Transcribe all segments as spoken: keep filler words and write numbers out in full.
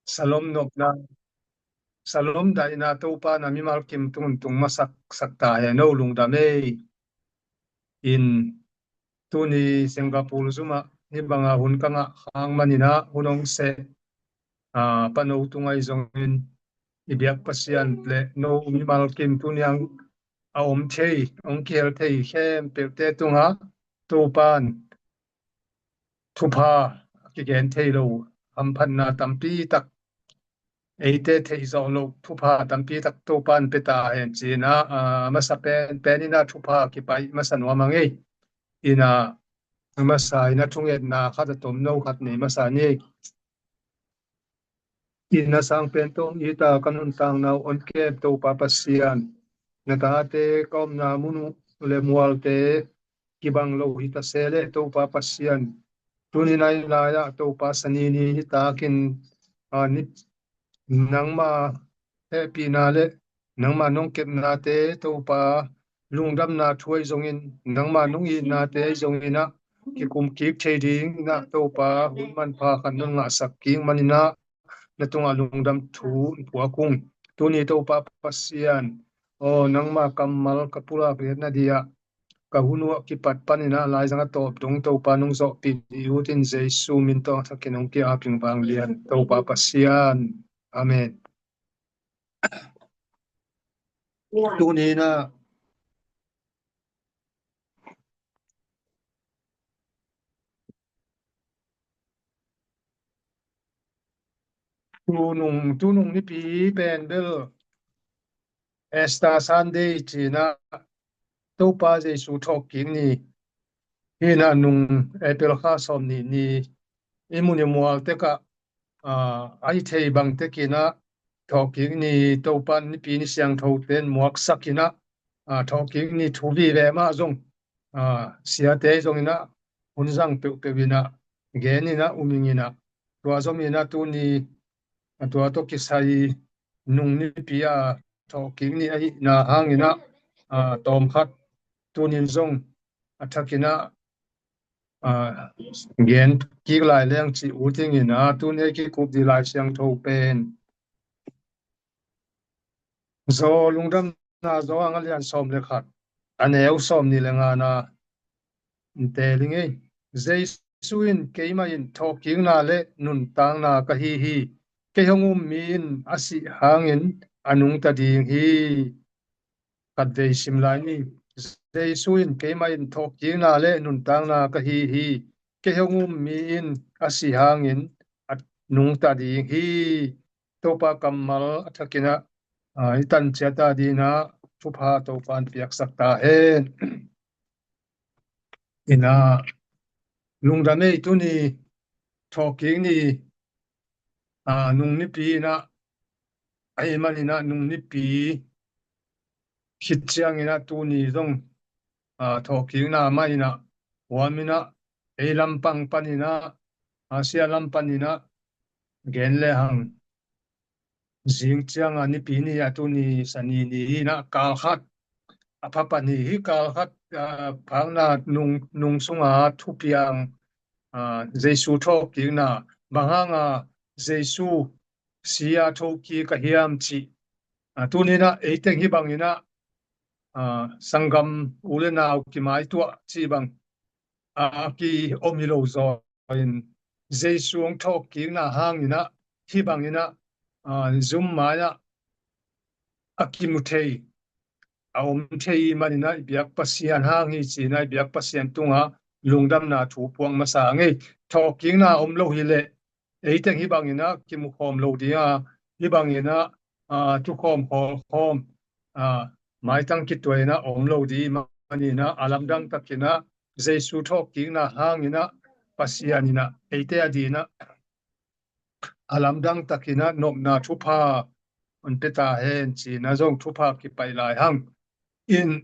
Salom nopna, salom daihna Topa na mimal kim tungun tung masak sak ta hen, no lungdam ei. In tuni Singapore zumah ni banga hun ka ngah hang maninah hun hong seh, a, pano tungai zongin i biak Pasian le no mimal kim tuni ang a om thei, hong kihel thei khempeuhte tungah Topan thupha a kigen thei lo, hamphatna tampi tak, eite theih zawh loh thupha tampi tak Topan pia ta hen cinah, a, masa pen, peninah thupha kipaih masa nuam a ngei. Inah a masa inah thungetna khat a tom no khat nei masa ni. Inn a sang pen tawh hong it a ka nuntakna uh hong kem Topa Pasian, na tate ka omna mun uh le mualte kibang lo hi ta se leh Topa Pasian, tuni nai lai-ah Topa Sani ni nitakin, a, ni, nangma hehpihna le nangma nong kepnate Topa lungdamna thu ahi zongin, nangma nong itnate ahi zonginah kikum kik thei dinginah Topa hun manpha khat nong ngahsak kik maninah na tungah lungdam thu in puak ung. Tuni Topa Pasian, aw, nangma kammal ka pulak liatna dih ah ka hun uh a kipat paninah laizang a tawp dong Topa nong zawhpih dih uh tin Jesu min tawh thakin hong ki-ap ing vanglian Topa Pasian. Amen. Tuni inah tunung, tunung nipi pen bel Easter Sunday cinah Topa Jesu thawhkik ni hinah nung April kha sawm nih ni i mun i mual tekah, a, a i thei bang tekinah thawhkik ni Topa nipi ni siangthote in muaksakinah, a, thawhkik ni thu vive mah zong, a, siate zonginah hun zang peuhpeuh inah geninah um inginah tua zominah tuni, a, tua tawh kisai nung nipi a thawhkik ni ahihna hanginah, a, tawmkhat tunin zong a thakinah, a, gen kik lai leng cih uh tinginah tuni a kikup dih Lai Siangtho pen Zo lungdamna Zo ang a lian sawm le khat, a neu sawm nih le ngana in teel ing ei. Jesu in, keimah in thawhkikna le nuntakna ka hi hi. Kei hong um mi in a sih hangin a nungta ding hi. Khatvei sim lai ni. Jesu in, keimah in thawhkikna le nuntakna ka hi hi. Kei hong um mi in a sih hangin a nungta ding hi. Topa kammal a thakinah, a, i tan ciat a dinah thupha Topa in piaksak ta hen. Inah lungdam ei, tuni thawhkik ni, a, nung nipi inah, ahih maninah nung nipi khit cianginah tuni zong, a, thawhkikna mah inah huaminah ei lampang paninah, Asia lam paninah gen lehang zing cianga nipi ni a tuni Sani ni inah kal khat, a pha pani hi kal khat, a, phakna nung, nung sunga thupiang, a, Jesu thawhkikna, bang hanga Jesu si a thokik a hiam cih, a, tuninah eiteng hi banginah, a, sanggam u le nau kimaituah cih bang a, a ki om hi lo zaw in Jesu hong thawhkikna hanginah hi banginah, a, zum mai-ah a kimu thei, a om thei maninah i biak Pasian hang hi cinah i biak Pasian tungah lungdamna thu puak masa a ngei. Thawhkikna om lo hileh eiteng hi banginah kimu khawm lo dinga, hi banginah, a, tukhawm khawlkhawm, a, maitang kituainah om lo dih maninah a lamdang takinah Jesu thawhkikna hanginah Pasian inah eite a dinah a lamdang takinah nopna thupha hong pia ta hen cinah zong thupha kipaih lai hang. In,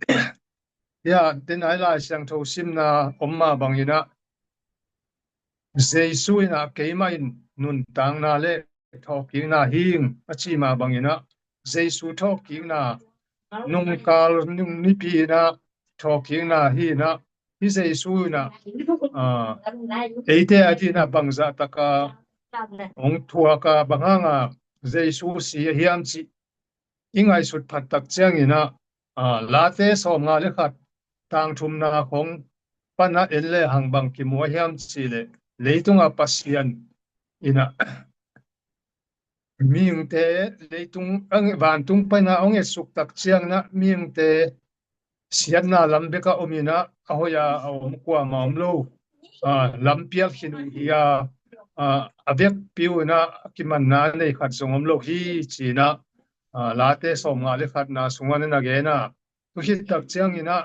hia, denai Lai Siangtho simna om mah banginah Jesu inah keimah in nuntakna le thawhkikna hi ing a cih mah banginah Jesu thawhkikna, nungkal nung nipi inah thawhkikna hi inah, hi Jesu inah, a, eite a dinah bangzah taka hong thuak a, bang hanga Jesu si a hiam cih i ngaihsut phat tak ciangin ah, aa, Late sawmnga le khat tang thumna khong pan ah en le hang bang kimu a hiam cih leh, leitung a Pasian in ah mihingte leitung, vantung panin ah hong etsuk tak ciangin ah mihingte siatna lam bek a om in ah, a hoih a a om kuamah om lo. Aa, lampial khin uh hi a, aa, a vekpi uh in ah a kimanna a nei khat zong om lo hi ci-in ah, aa, Late sawmnga le khatna sungah na gen a. Tua khit tak ciangin ah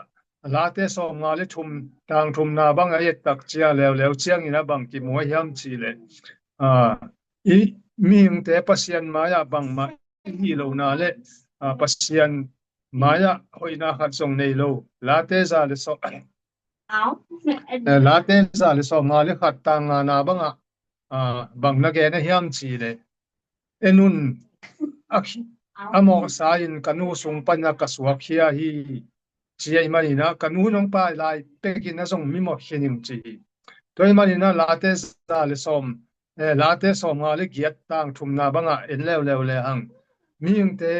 Late sawmnga le thum tang thumna bang a et tak cia leuleu ciangin ah bang kimu a hiam cih leh, aa, i mihingte Pasian mai-ah bangmah i hih lohna le, aa, Pasian mai-ah hoihna khat zong nei lo. Late za le sawm, eh, Late za le sawmnga le khat tang ngana bangah, aa, bang na gen a hiam cih leh, en un, a, a mawhsa in ka nu sung panin ah ka suak khia hi, ci ahih manin ah ka nu in hong pai lai pekin ah zong mi mawh khin ing ci hi. Tua ahih manin ah Late za le sawm, eh, Late sawmnga le giat tang thumna bangah en leuleu le hang, mihingte,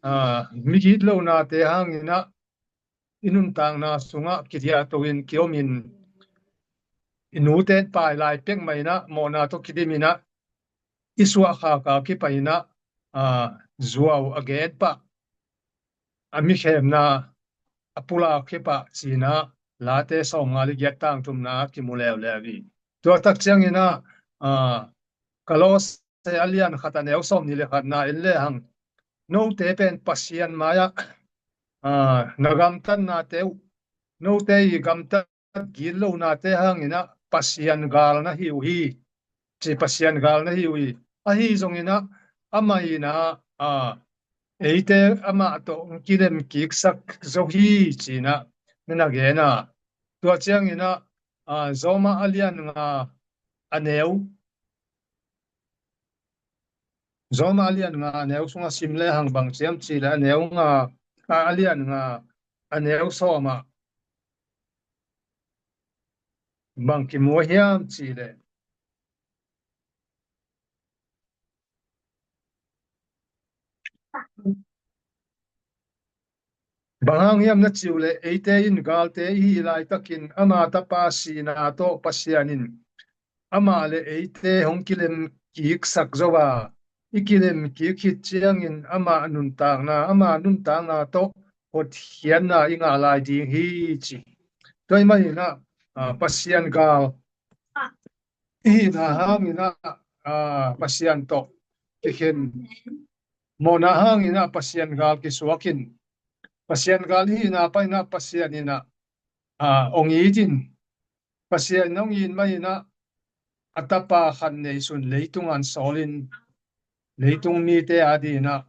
aa, migitlohnate hangin ah i nuntakna sungah kidiahto in kiomin, i nute pai lai pek mah in ah mawhna tawh kidim in ah i suahkhak a kipan in ah, aa, zuau a gen pah, a mikhemna a pulak khia pah ci-in ah Late sawmnga le giat tang thumna kimu leuleu hi. Tua tak ciangin ah, aa, Kolose a lian khat a neu sawmnih le khatna en le hang, note pen Pasian mai-ah, aa, na gamtatnate uh, note i gamtat gitlohnate hangin ah Pasian gal na hi uh hi, ci, Pasian gal na hi uh hi. Ahi zongin ah amah in ah, aa, eite amah tawh hong kilem kiksak zo hi ci-in ah na na gen a. Tua ciangin ah, aa, Roma a lian nga a neu, Roma a lian nga a neu sungah sim le hang bang ci hiam cih leh a neu nga, a, a lian nga a neu sawmah bang kimu a hiam cih leh, bang hang hiam na cih uh leh, eite in galte i hih laitakin ama tapa sihna tawh Pasian in amah le eite hong kilem kiksak zo a, i kilem kik khit ciangin ama nuntakna, ama nuntakna tawh hotkhiatna i ngah lai ding hi ci. Tua ahih manin ah, aa, Pasian gal i hihna hangin ah, aa, Pasian tawh kikhen, mawhna hangin ah Pasian gal kisuakin, Pasian gal i hihna panin ah Pasian in ah, aa, hong itin, Pasian in hong it manin ah a tapa khat neisun leitung ah sawlin, leitung mite adingin ah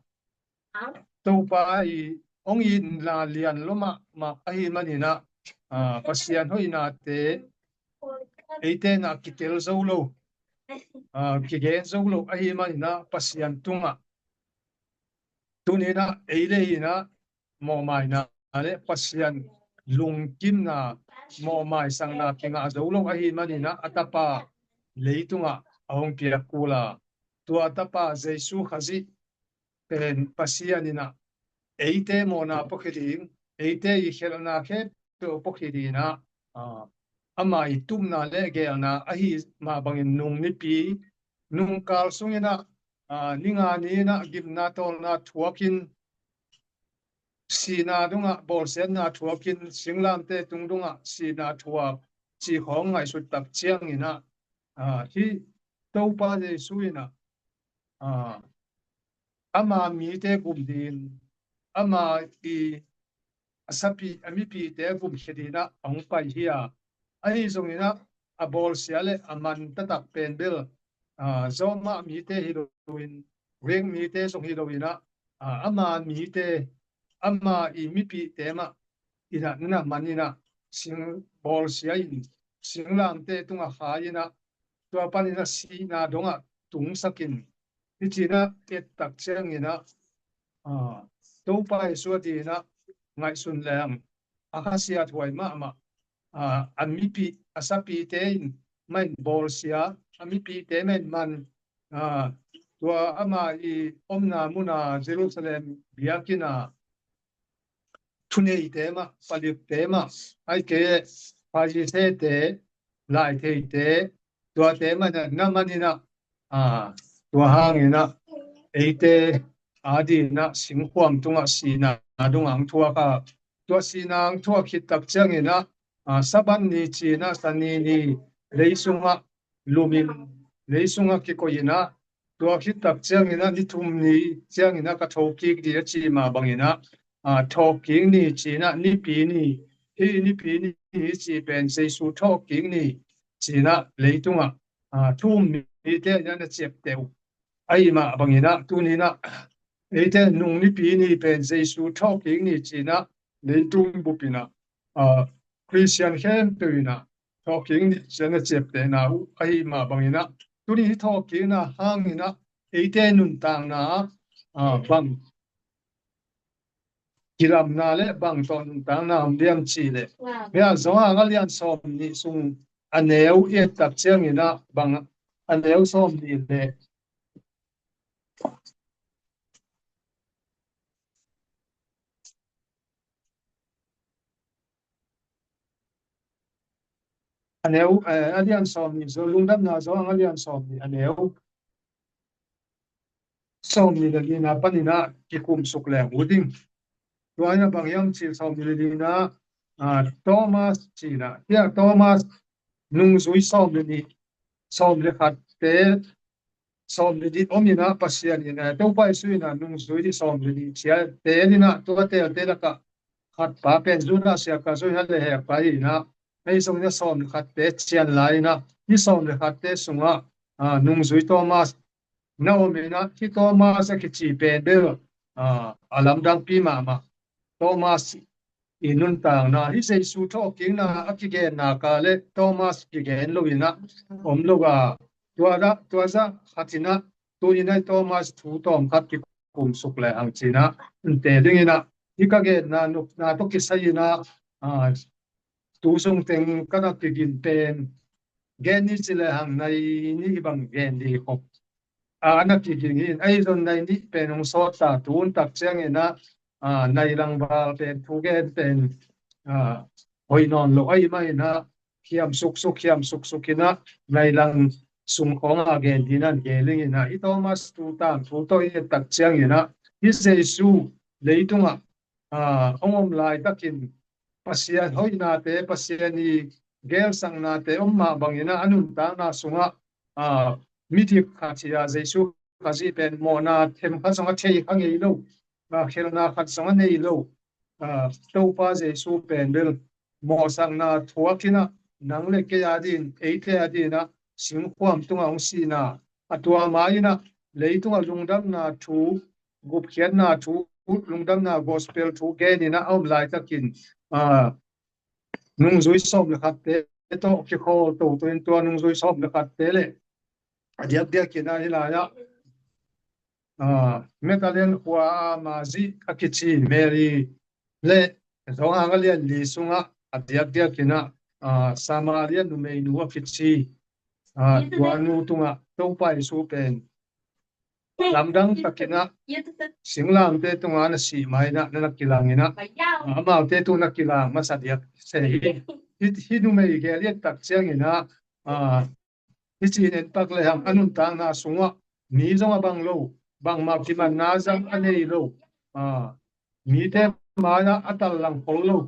Topa i hong itna lian lua mahmah ahih manin ah, aa, Pasian hoihnate eite in ah kitel zo lo, aa, kigen zo lo ahih manin ah Pasian tungah tuni in ah ei le ei in ah mawhmaina le Pasian lungkimna, mawhmaisakna kingah zo lo ahih manin ah a tapa leitungah a hong piak kul a, tua a tapa Jesu Khazih pen Pasian in ah eite mawhna puakhia ding, eite i khialhna khempeuh puakhia dingin ah, aa, ama i tupna le geelna ahi mah bangin nung mipi, nungkal sungin ah, aa, ni nga ni-in ah gimna tawlna thuakin, sihna dongah bawlsiatna thuakin, singlamteh tung dongah sihna thuak cih khawng ngaihsut tak ciangin ah, aa, hih Topa Jesu in ah, aa, ama mite gum dingin, ama i a sapi, a mipite gumkhia dingin ah a hong pai hi a, ahi zongin ah a bawlsia le a man taktak pen bel, aa, Roma mite hi loin, Greek mite zong hi loin ah, aa, ama mite, ama i mipite mah in ah, na man in ah, sing bawlsia in, singlamteh tungah khai in ah, tua panin ah sihna dongah tungsakin, hih ci-in ah et tak ciangin ah, aa, Topa Jesu adingin ah ngaihsun leng a kha siathuai mahmah, aa, a mipih, a sapite in mah in bawlsia, a mipite menman, aa, tua ama i omna muna Jerusalem biakinn ah thuneite mah, palifte mah, aike Pharisee-te, laitheite, tuate mah na, na maninah, aa, tua hanginah eite adinah singkhuam tungah sihna dungah ang thuak a, tua sihna ang thuak khit tak cianginah, aa, Sabbath ni cinah Sani ni lei sungah lumin lei sungah kikoihinah, tua khit tak cianginah ni thum ni cianginah ka thokik dih a ci mah banginah, aa, thawhkik ni cinah Nipi ni, hih Nipi ni hi ci pen Jesu thawhkik ni cinah leitungah, aa, thu-um mite inah na ciapteh uh ahi mah banginah tuninah eite nung Nipi ni pen Jesu thawhkik ni cinah leitung bupinah, aa, Khristian khempeuh inah thawhkik ni cinah na ciaptehna uh ahi mah banginah tuni hih thawhkikna hanginah eite nuntakna, aa, bang kilamna le bang tawh nuntakna om diam cih leh, hia Johan a lian sawm nih sung a neu i et tak cianginah bang a neu sawm nih le a neu, eh, a lian sawm nih, Lungdamna Johan a lian sawm nih a neu sawm nih le lina paninah kikumsuk leng uh ding. Tua inah bang hiam cih sawm nih le lina, aa, Thomas cinah, hia Thomas nungzui sawm le nih, sawm le khatte, sawm le nih om inah Pasian inah, Topa Jesu inah nungzui nih sawm le nih cial teel inah, tua teelte lakah khat pa pen Judas Iskariot zong hi a le hekpa hi inah, ahi zongin a sawm le khatte cian lai inah, hih sawm le khatte sungah, aa, nungzui Thomas na om inah, hih Thomas a kici pen bel, aa, a lamdangpi mahmah. Thomas i nuntakna, hih Jesu thawhkikna a kigenna ka le Thomas kigen lo inah om lo a, tua dah, tua zah khat inah tuninah Thomas thu tawm khat kikumsuk lehang cinah, ante dinginah hih ka genna nopna tawh kisai inah, aa, tu sung teng ka na kigin pen gen ni ci lehang nai nih bang gen dih khop, aa, a na kiging in, ahi zong nai nih pen hong sawt ta, tu hun tak cianginah, aa, nai lang val pen thu gen pen, aa, hoih nawn lo ahi mah inah khiam suksuk, khiam suksuk inah nai lang sung khawngah gen dih nan gen ling inah, hih Thomas tu tangthu tawh i et tak cianginah hih Jesu leitungah, aa, hong om laitakin Pasian hoihnate, Pasian i gelsaknate om mah banginah a nuntakna sungah, aa, midik khat hi a, Jesu Khazih pen mawhna them khat zong a thei kha ngei lo, aa, khelhna khat zong a nei lo, aa, Topa Jesu pen bel mawhsakna thuak inah nang le kei adin, eite adinah singkhuam tungah hong sihna, a tua ma inah leitungah lungdamna thu, gupkhiatna thu, lungdamna gospel thu gen inah a om laitakin, aa, nungzui sawm le khatte tawh kikhawl toto in, tua nungzui sawm le khatte le a diakdiakin ah hih lai-ah, aa, Magdalene khua-a Mary a kici Mary le Johan a lian li sungah a diakdiakin ah, aa, Samaria numeinu a kici, aa, tua nu tungah Topa Jesu pen lamdang takin ah singlamteh tungah na sih ma inah na na kilang inah, aa, amaute tung na kilang masa diak se hi. Hih, hih numei gel i et tak ciangin ah, aa, hih ci-in en pak lehang a nuntakna sungah mi zong a bang lo, bangmah kimanna zang a nei lo, aa, mite mai-ah a tallang khol lo,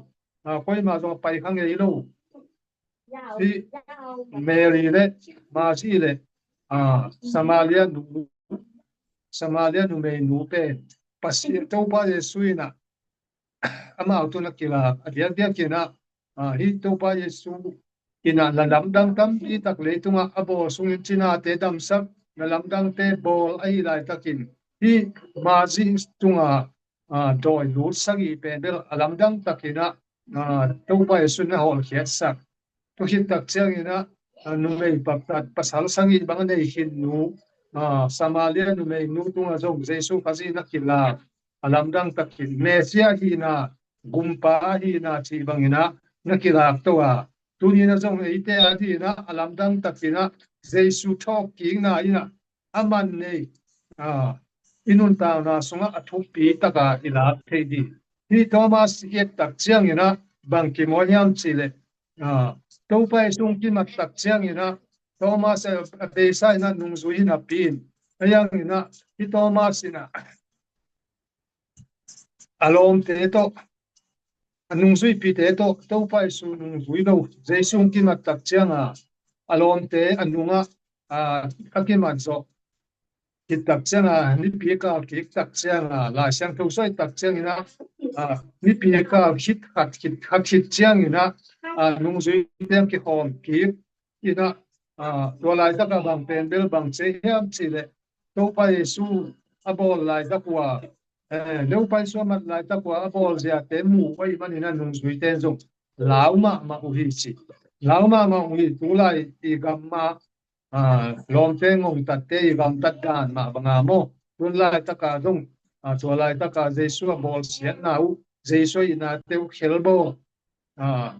aa, koimah zong a pai kha ngei lo. Hih Mary le Mary le, aa, Samaria nu, Samaria numeinu pen Pasian Topa Jesu inah amau tun a kilak a diakdiakin ah, aa, hih Topa Jesu inah na lamdang tampi tak leitungah a bawl sungin cinate damsak na lamdangte bawl ahi laitakin hih Mary tungah, aa, dawi lut sagih pen bel a lamdang takin ah, aa, Topa Jesu na hawlkhiatsak. Tua khit tak ciangin ah, aa, numei paktat pasal sagih bang a nei khin nu, aa, Samaria numeinu tungah zong Jesu Khazih na kilak a lamdang takin Messiah hihna, gumpa hihna cih bangin ah na kilak to a, Tuni-in ah zong eite adingin ah a lamdang takin ah Jesu thawhkikna in ah a man nei, a, i nuntakna sungah a thupi taka i lak thei ding. Hih Thomas i et tak ciangin ah bang kimu hiam cih leh, a, Topa Jesu hong kimat tak ciangin ah Thomas a, a beisa in ah nungzui hi napi in, a yang in ah hih Thomas in ah a lawmte tawh, a nungzuipite tawh, Topa Jesu nungzui lo, Jesu hong kimat tak ciangin a lawmte a nungah, a, a kimat zawh khit tak ciangin, nipi a kal kik tak ciangin, Lai Siangtho sung i et tak ciangin ah, a, nipi a kal khit khat khit khat khit ciangin ah, a, nungzuite hong kikhawm kik in ah, a, tua laitak ah bang pen bel bang ci hiam cih leh Topa Jesu a bawl laitak uh a, eh, Topa Jesu a mat laitak uh a a bawl ziate mu uh ahih manin ah nungzuite in zong lau mahmah uh hi ci. Lau mahmah uh hi. Tulai i gam ah, a, lawmte ngongtatte i gamtat dan mah bang a maw. Tun laitak ah zong, a, tua laitak ah Jesu a bawlsiatna uh, Jesu a itnate uh khelbawl, a,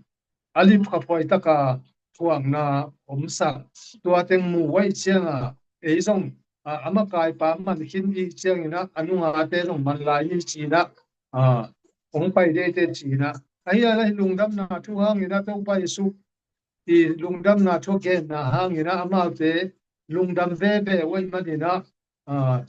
a lipkhaphuai taka thuakna omsak, tua teng mu uh ahih ciangin ei zong, a, a makaipa man khin i hih ciangin ah a nungate zong man lai ni ci-in ah, a, hong pai dede ci-in ah. Ahi a, hih lungdamna thu hangin ah Topa Jesu i lungdamna thu a genna hangin ah amaute lungdam veve uh ahih manin ah, a,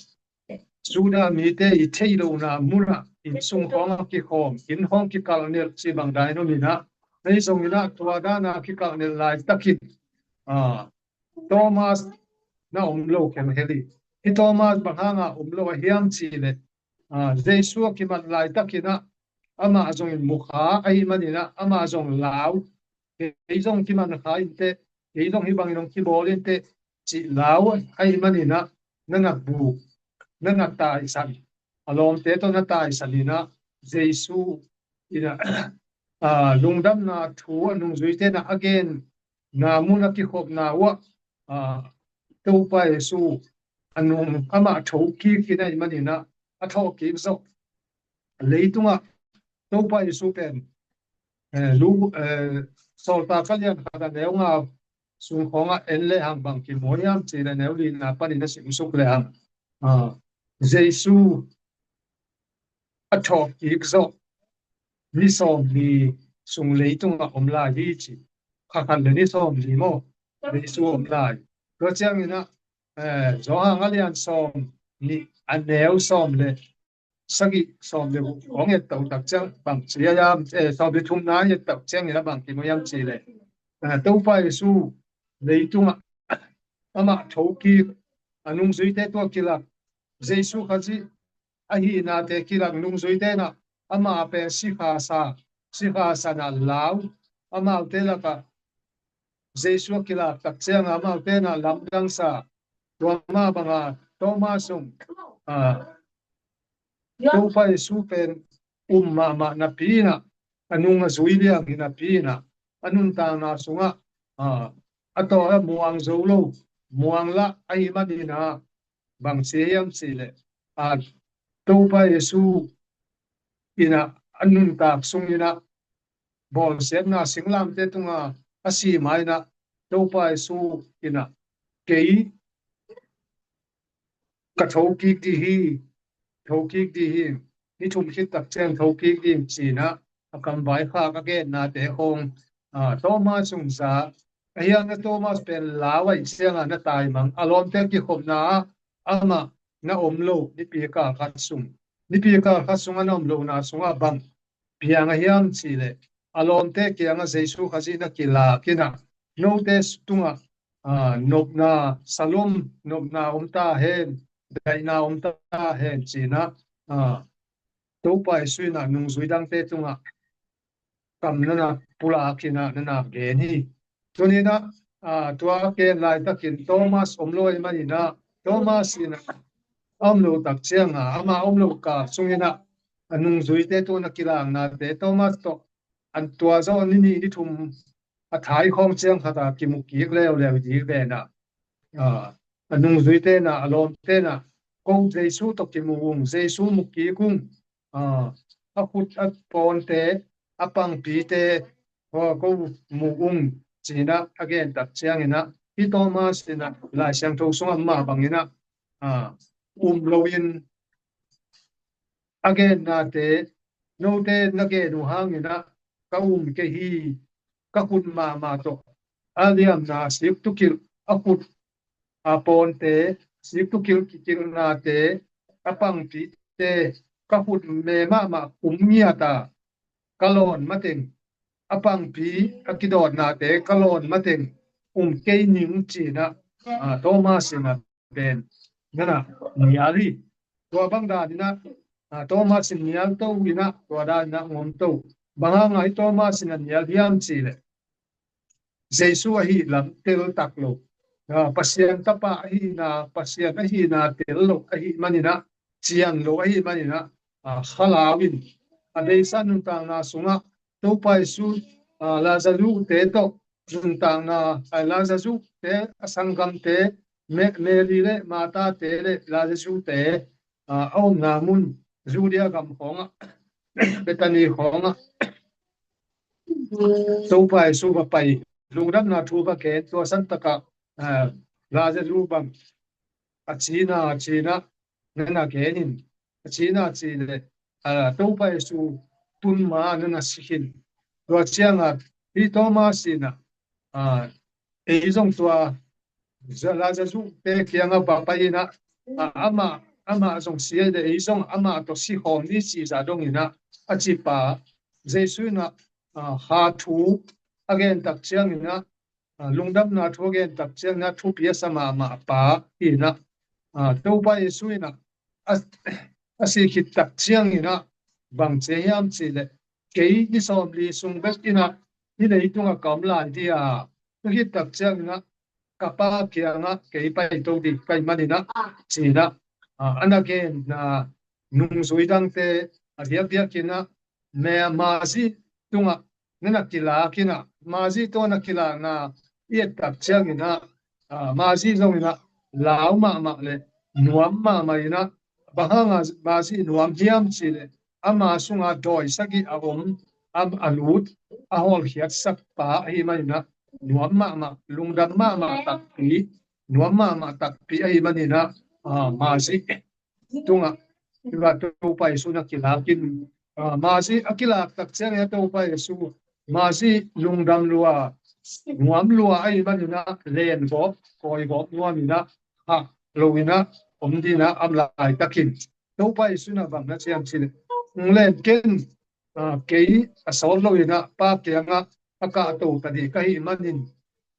Judah mite i theih lohna munah inn sung khawng a kikhawm, inn khawng kikalh nelh cih bang dan in om in ah, ahi zongin ah tua dan a kikalh nelh laitakin, a, Thomas na om lo khelkhel hi. Hih Thomas bang hanga om lo a hiam cih leh, a, Jesu a kimat laitakin ah amah zong in mu kha ahih manin ah amah zong lau, kei zong kiman kha inteh, kei zong hih bangin hong kibawl inteh cih lau ahih manin ah na na buk, na na taisan, a lawmte tawh na taisan in ah Jesu in ah, a, lungdamna thu a nungzuite in ah a genna mun a kikhopna uh ah, a, Topa Jesu a nung amah thokik in ahih manin ah a thawhkik zawh. Leitungah Topa Jesu pen, eh, lu, eh, Sawltak a lian khat a neu nga sung khawngah en lehang bang kimu hiam cih leh neu lina panin a simsuk lehang, a, Jesu a thawhkik zawh ni sawmli sung leitungah om lai hi ci. Kha khat le ni sawmli maw, Jesu om lai. Tua ciangin ah, eh, Johan a lian sawmnih a neu sawm le sagih, sawm le guk hong et tak ciang bang ci hiam, eh, sawm le thumna et tak ciangin ah bang kimu hiam cih leh, eh, Topa Jesu leitungah amah thokik, a nungzuite tawh kilak, Jesu Khazih a hihnate kilak, nungzuite in ah amah pen sikha sa, sikha sa in ah lau, amaute lakah Jesu a kilak tak ciangin amaute in ah lamdang sa, tua mah banga Thomas zong, a, Topa Jesu pen um mahmah napi in ah, a nung a zui liang hi napi in ah, a nuntakna sungah, a, a tawh a muang zo lo, muang lah ahih manin ah, bang ci hiam cih leh, a, Topa Jesu in ah a nuntak sungin ah bawlsiatna singlamteh tungah a si ma in ah, Topa Jesu in ah kei ka thokik ding hi, thokik ding hi, ni thum khit tak ciang thokik ding ci-in ah a kamvaikhak a gennate khawng, a, Thomas zong za, ahi hangin ah Thomas pen lau ahih ciangin na taimang, a lawmte kikhopna ah amah na om lo, nipi a kal khat sung, nipi a kal khat sungah na om lohna sungah bang piang a hiam cih leh, a lawmte kiangah Jesu Khazih na kilak in ah, note tungah, a, nopna, shalom, nopna om ta hen, daihna om ta hen ci-in ah, a, Topa Jesu in ah nungzui dangte tungah kam na na pulak in ah na na gen hi. Tuni-in ah, a, tua a gen laitakin Thomas om lo ahih manin ah, Thomas in ah a om lo tak ciangin ah, amah om lo kal sungin ah, a nungzuite tawh na kilaknate, Thomas tawh a tua zawh ni nih ni thum a thai khawng ciang khat a kimu kik leuleu ding pen ah, a, a nungzuite in ah, a lawmte in ah, ko Jesu tawh kimu ung, Jesu mu kik ung, a, a khut a pawnte, a pangpite, ko mu ung, ci-in ah a gen tak ciangin ah, hih Thomas in ah Lai Siangtho sungah mah bangin ah, a, um loin a gennate, note na gen uh hangin ah ka um kei hi, ka khut mahmah tawh a liamna siktukilh, a khut a pawnte, siktukilh kikilhnate, a pangpite, ka khut me mahmah kum ngiat a ka lawn mateng, a pangpi a kidawtnate ka lawn mateng um kei ning, ci-in ah, a, Thomas in ah pen nana nial hi. Tua bang danin ah, a, Thomas in nial to in ah, tua danin ah ngom to. Bang hang a hih Thomas in a nial hiam cih leh, Jesu ahih lam tel tak lo, a, Pasian Tapa ahihna, Pasian ahihna tel lo ahih manin ah, cian lo ahih manin ah, a, khalau in a beisa nuntakna sungah Topa Jesu, a, Lazarus te tawh nuntakna, a, Lazarus te, a sanggamte, Me-, Mary le Martha te le Lazarus te, a, a omna mun Judea gam khawngah, Bethany khawngah Topa Jesu va pai, lungdamna thu va gen, tua san takah, a, Lazarus bang a cina, a cina, nana gen in, a cina ci leh, a, Topa Jesu tun ma nana si khin. Tua ciangah hih Thomas in ah, a, ei zong tua Lazarus te kiangah va pai in ah, a, amah, amah zong si leh ei zong amah tawh si khawm ni, ci zah dongin ah a cipa Jesu in ah, a, kha thu a gen tak ciangin ah, a, lungdamna thu a gen tak ciangin ah thupi a sa mahmah pa hi in ah, a, Topa Jesu in ah a, a sih khit tak ciangin ah bang ci hiam cih leh, kei ni sawmli sung bek in ah hih leitungah ka om lai ding a, tua khit tak ciangin ah ka Pa kiangah kei pai to ding ka hih manin ah, ci-in ah, a, a na genna nungzui dangte a diakdiakin ah, me-, Mary tungah nana kilak in ah, Mary tungah na kilakna i et tak ciangin ah, a, Mary zongin ah lau mahmah le nuam mahmah in ah, bang hanga Mary nuam hiam cih leh, ama sunga dawi sagih a om, a, a lut, a hawlkhiatsak pa ahih manin ah nuam mahmah, lungdam mahmah takpi, nuam mahmah takpi ahih manin ah, a, Mary tungah, i va Topa Jesu na kilak in, a, Mary a kilak tak ciangin ah Topa Jesu, Mary lungdam lua, nuam lua ahih manin ah len gawp, kawi gawp nuam in ah, hah lo in ah om ding in ah a om laitakin, Topa Jesu in ah bang na ci hiam cih leh, len ken, a, kei a sawt lo in ah Pa kiangah a kahto ta ding ka hih manin,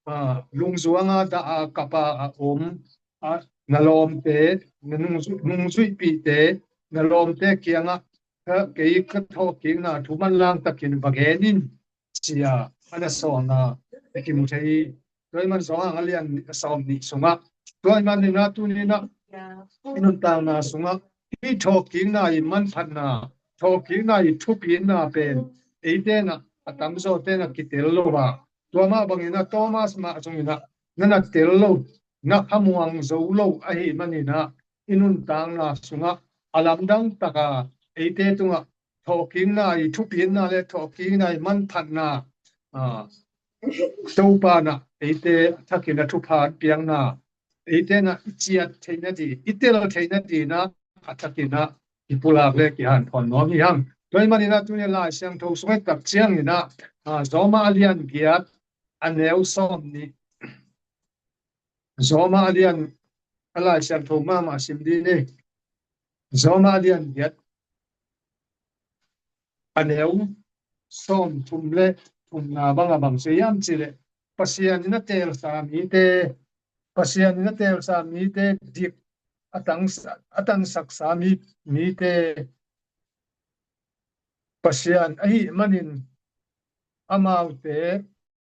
a, lungzuanga dah a kap a om, a, na lawmte, na nungzu-, nungzuihpihte, na lawmte kiangah, a, kei ka thawhkikna thu manlang takin va gen in, ci-a a na sawlna i kimu thei hi. Tua ahih man Johan a lian sawmnih sungah, tua ahih manin ah tuni-in ah i nuntakna sungah hih thawhkikna i manphatna, thawhkikna i thupitna pen eite in ah a tamzawte in ah kitel lo a, tua mah bangin ah Thomas mah zongin ah nana tel lo, na khamuang zo lo ahih manin ah i nuntakna sungah a lamdang taka eite tungah thawhkikna i thupitna le thawhkikna i manphatna, a, Topa in ah eite a thakin a thupha piakna, eite in ah i ciat theihna ding, i tel theihna dingin ah a thakin ah i pulak le kihanthawn nuam hi hang. Tua ahih manin ah tuni Lai Siangtho sung i et tak ciangin ah, a, Rom a lian giat a neu sawmnih. Rom a lian, a Lai Siangtho mahmah sim dih ni. Rom a lian giat a neu sawmthum le thumna bang a bang ci hiam cih leh, Pasian in a teelsa mite, Pasian in a teelsa mite dik a tang, a tangsaksa mi, mite Pasian ahih manin amaute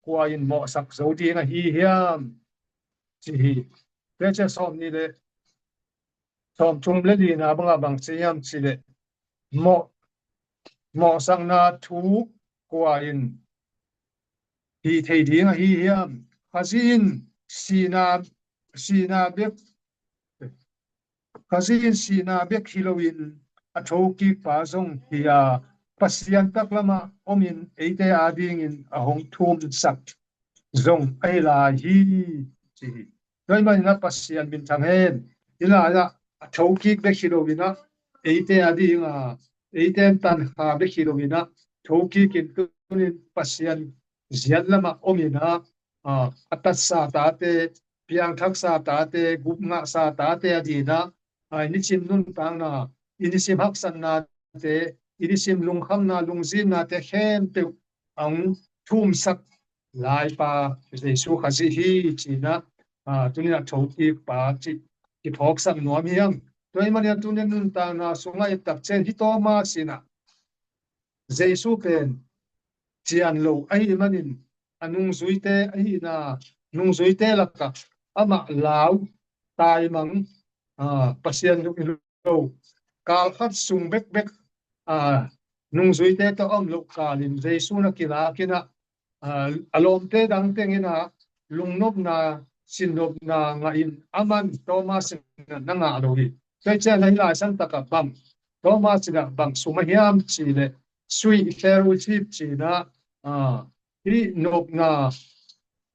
kua in mawhsak zo ding ahi hiam, ci hi. Tua ciang sawmnih le, sawmthum le lina bang a bang ci hiam cih leh, mawh, mawhsakna thu kua in hih thei ding ahi hiam? Khazih in sihna, sihna bek, Khazih in sihna bek hi loin a thokikpa zong hi a, Pasian taklamah omin eite adingin a hong thumsak zong ahi lai hi, ci hi. Tua ahih manin ah Pasian minthang hen. Hih lai-ah a thokik bek hi loin ah, eite adinga, eite in tankha bek hi loin ah, thokikin tunin Pasian ziat lamah omin ah, a tatsa tate, piangthaksa tate, gupngahsa tate adingin ah, i nisim nuntakna, i nisim haksatnate, i nisim lungkhamna, lungzinate khempeuh a hong thumsak laipa Jesu Khazih hi, ci-in ah, ah, tuni-in ah thokikpa cih kiphawksak nuam hi hang. Tua ahih manin ah tuni-in ah nuntakna sungah i et tak ciang hih Thomas in ah Jesu pen cian lo ahih manin, a nungzuite ahihna, nungzuite lakah amah lau, taimang, ah, Pasian zong hi lo, kal khat sung bekbek, ah, nungzuite tawh a om loh kalin Jesu na kilakin ah, ah, a lawmte dang tengin ah lungnopna, sinnopna ngahin, aman Thomas in ah na ngah lo hi. Tua ahih ciangin ah hih Lai Siangtho takah bang, Thomas in ah bang sum a hiam cih leh, sweet fellowship ci-in ah, ah, hih nopna,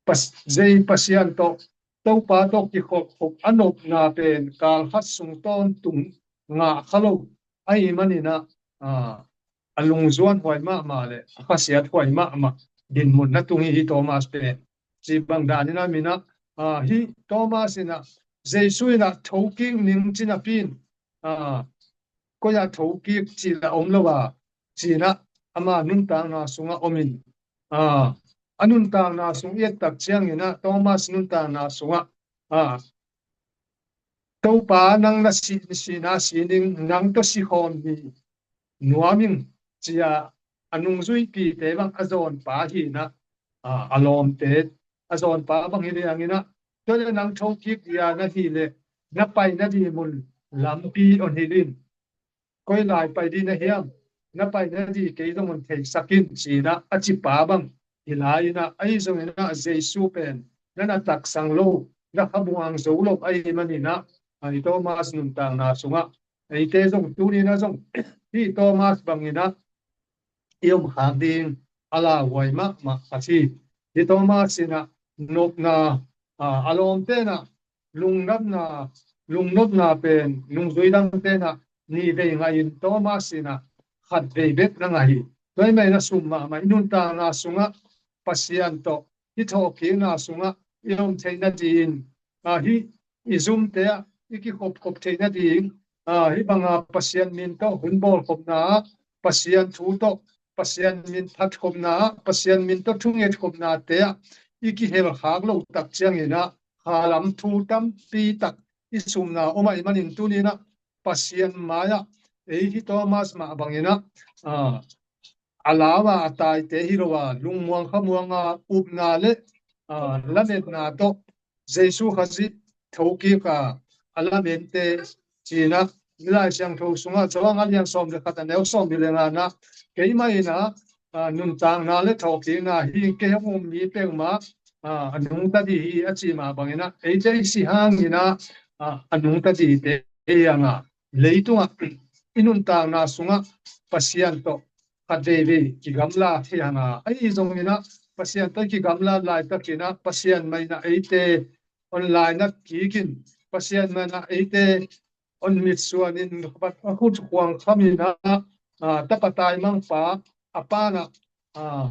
Pas-, zei Pasian tawh, Topa tawh kikhopkhop a nopna pen kal khat sung tawntung ngah kha lo ahih manin ah, ah, a lungzuan huai mahmah leh a khasiat huai mahmah dinmun na tung hi, hih Thomas pen. Cih bang danin ah, min ah, ah, hih Thomas in ah Jesu in ah thokik ning ci napi-in, ah, koi-ah thokik cih lah om lo a, ci-in ah ama nuntakna sungah omin, ah, a nuntakna sung i et tak ciangin ah Thomas nuntakna sungah, ah, Topa, nang na si, sihna si ning, nang tawh si khawm hi nuam ing, ci-a a nungzuipite bang a zawnpa hi-in ah, ah, a lawmte a zawnpa bang hi liangin ah, tua leh nang thokik dia na hih leh na pai nading mun lampi hong hilh in. Koi lai pai ding na hiam? Na pai nading kei zong hong theisak in, ci-in ah a cipa bang hi lai-in ah, ahi zongin ah Jesu pen na na taksang lo, na khamuang zo lo ahih manin ah, hih Thomas nuntakna sungah eite zong tuni-in ah zong hih Thomas bangin ah i om khak ding a lauhuai mahmah khat hi. Hih Thomas in ah nopna, ah, a lawmte in ah lungnopna, lungnopna pen nungzui dangte in ah nihvei ngahin, Thomas in ah khatvei bek na ngah hi. Tua ahih manin ah sum mahmah, i nuntakna sungah Pasian tawh hih thawhkikna sungah i om theih nading, ah, hih i zumte ah i kikhopkhop theih nading, ah, hih banga Pasian min tawh hun bawlkhopna ah, Pasian thu tawh, Pasian min phatkhopna ah, Pasian min tawh thungetkhopnate ah i kihel khak loh tak ciangin ah, khalam thu tampi tak i sumna om ahih manin tuni-in ah Pasian mai-ah ei hih Thomas mah bangin ah, ah, a lau a, a taite hi lo a, lungmuang khamuang a, upna leh, ah, lametna tawh Jesu Khazih thokik a, a lamente, ci-in ah hih Lai Siangtho sungah Johan a lian sawm leh khat, a neu sawmnih leh nga-na, keimah in ah, ah, nuntakna leh thawhkikna hi, kei hong um mi peuhmah, ah, a nungta ding hi, a cih mah bangin ah, eite i si hangin ah, ah, a nungta dingte hi hang a, leitungah i nuntakna sungah Pasian tawh khat veivei kigamla thei hang a, ahi zongin ah Pasian tawh kigamla laitakin ah Pasian mah in ah eite hong lainat kikin, Pasian mah in ah eite hong mitsuanin, a khut khuang khamin ah, ah, tapa taimangpa, a Pa in ah, ah,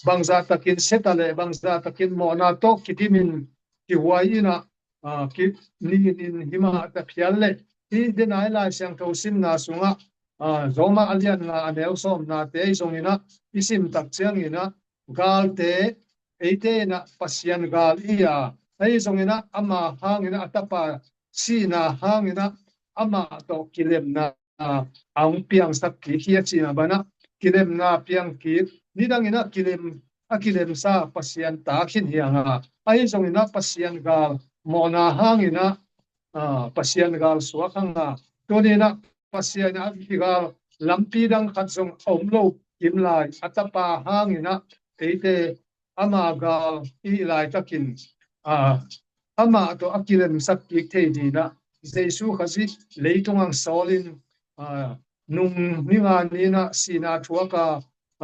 bangzah takin se ta leh, bangzah takin mawhna tawh kidimin, kihuai in ah, ah, ki, nin in himah ta phial leh, hih denai Lai Siangtho simna sungah, ah, Roma a lian nga, a neu sawmnate ahi zongin ah i sim tak ciangin ah, galte, eite in ah Pasian gal i hi a, ahi zongin ah ama hangin ah, a Tapa sihna hangin ah amah tawh kilemna a hong piangsak kik hi, a cih mah bangin ah, kilemna piang kik, nidangin ah kilem, a kilemsa Pasian ta khin hi hang a, ahi zongin ah Pasian gal, mawhna hangin ah, ah, Pasian gal suak hang a, tuni-in ah Pasian a kigal lampi dang khat zong a om lo kim lai, a Tapa hangin ah eite ama gal i hih laitakin, ah, amah tawh a kilemsak kik thei dingin ah Jesu Khazih leitung hong sawlin, ah, nung ninga ni-in ah sihna thuak a,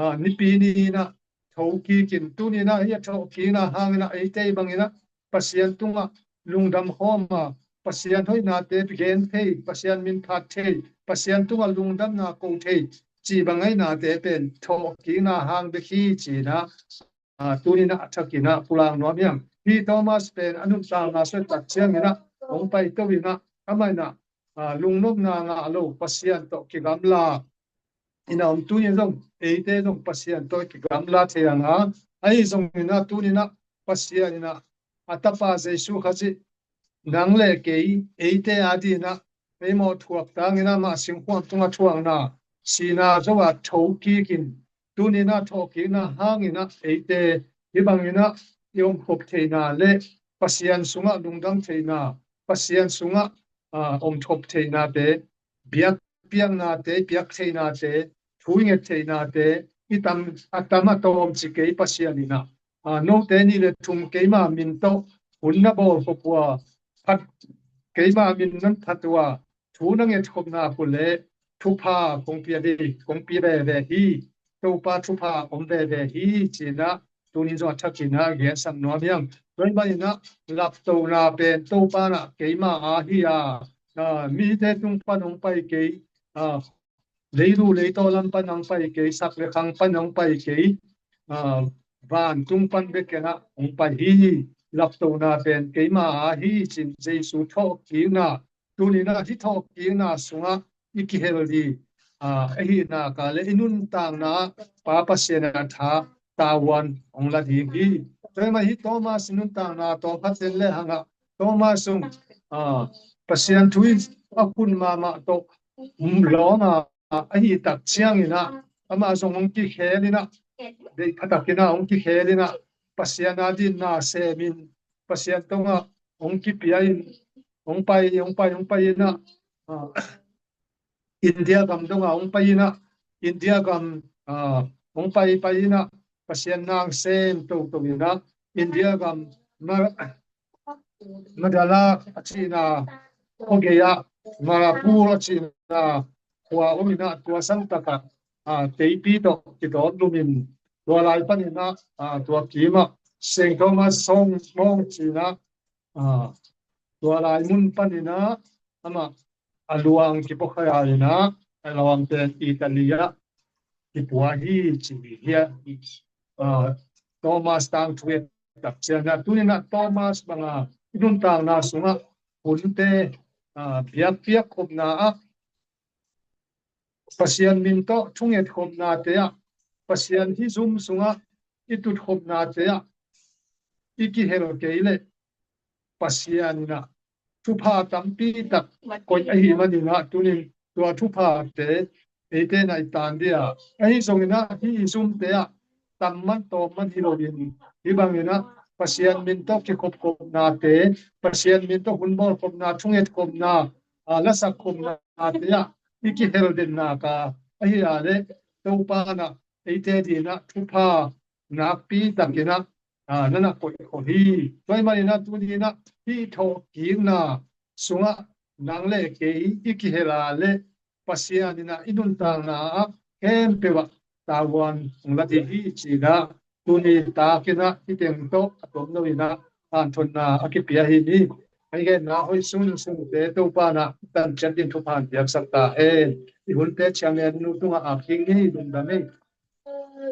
aa, nipi ni-in ah tho kikin, tuni-in ah hih a thawhkikna hangin ah eite bangin ah Pasian tungah lungdam khawm a, Pasian hoihnate gen thei, Pasian min phat thei, Pasian tungah lungdamna ko thei cih bang a hihnate pen thawhkikna hang bek hi ci-in ah, aa, tuni-in ah a thakin ah pulak nuam hi hang. Hih Thomas pen a nuntakna sungah tak ciangin ah hong paito-in ah, amah in ah, aa, lungnopna ngah lo, Pasian tawh kigamla in ah om. Tuni-in zong eite zong Pasian tawh kigamla thei hang a, ahi zongin ah tuni-in ah Pasian in ah a Tapa Jesu Khazih nang le kei, eite adingin ah ei mawh thuak tangin ah amah singkhuam tungah thuakna, sihna zo a tho kikin, tuni-in ah thawhkikna hangin ah eite hih bangin ah i om khop theihna le Pasian sungah lungdam theihna, Pasian sungah, aa, om thop theihnate, biakpiaknate, piak theihnate, thu i nget theihnate i tam, a tam a tawm ci kei Pasian in ah, aa, note nih le thum keima min tawh hun na bawl khop uh a, phat, keima min nan phat uh a, thu na nget khopna uh leh thupha kong pia ding, kong pia veve hi. Topa thupha om veve hi ci-in ah tuni-in zong a thakin ah gensak nuam hi hang. Tua ahih manin ah laptopna pen Topa in ah keima aa hi a, aa, mite tung pan hong pai kei, aa, leilu leitaw lam pan hong pai kei, sak le khang pan hong pai kei, aa, vantung pan bek in ah hong pai hi. Laptopna pen keima aa hi ci-in Jesu thawhkikna, tuni-in ah hih thawhkikna sungah i kihel ding, aa, ahih nak leh i nuntakna ah Pa Pasian in ah tha tavuan hong la ding hi. Tua ahih manin hih Thomas nuntakna tawm khat en lehang ah, Thomas zong, aa, Pasian thu in a khut mahmah tawh um lawm a, ahih tak ciangin ah amah zong hong kikhel in ah, deih pha takin ah hong kikhel in ah, Pasian adingin na sem in, Pasian tungah hong kipia in, hong pai, hong pai, hong pai in ah, aa, India gam dongah hong pai in ah, India gam, aa, hong pai, pai in ah, Pasian na sem toto in ah, India gam Ma-, Mandala a cihna khua gei ah, Manipur a cihna khua om in ah, tua sang tak ah, aa, teipi tawh kitawt lum in, tua lai panin ah, aa, tua kim ah Saint Thomas Song Mawng ci-in ah, aa, tua lai mun panin ah amah a luang kipua kha in ah, a luang pen Italy ah kipua hi ci hi a, aa, Thomas tangthu et tak ciangin ah, tuni-in ah Thomas bang a i nuntakna sungah hunte, aa, biakpiak khopna ah, Pasian min tawh thunget khopnate ah, Pasian hih zum sungah i tut khopnate ah i kihel kei leh Pasian in ah thupha tampi tak koih ahih manin ah, tuni-in tua thuphate eite in ah i tan ding a, ahi zongin ah hih i zumte ah tam man tawm man hi loin, hih bangin ah Pasian min tawh kikhop khopnate, Pasian min tawh hun bawl khopna, thunget khopna, aa, lasak khopnate ah i kihel den nak a, ahih leh Topa in ah eite adingin ah thupha nakpi takin ah, aa, na na koih khol hi. Tua ahih manin ah tuni-in ah hih thawhkikna sungah nang le kei i kihel leh Pasian in ah i nuntakna ah khempeuh ah tavuan hong la ding hi ci-in ah, tuni takin ah hih teng tawh a tomno in ah hanthotna a kipia hi ni. Hih genna hoih sunsunte Topa in ah tan ciat ding thupha hong piaksak ta hen. I hunte chairman nu tungah ap kik ni, lungdam ei.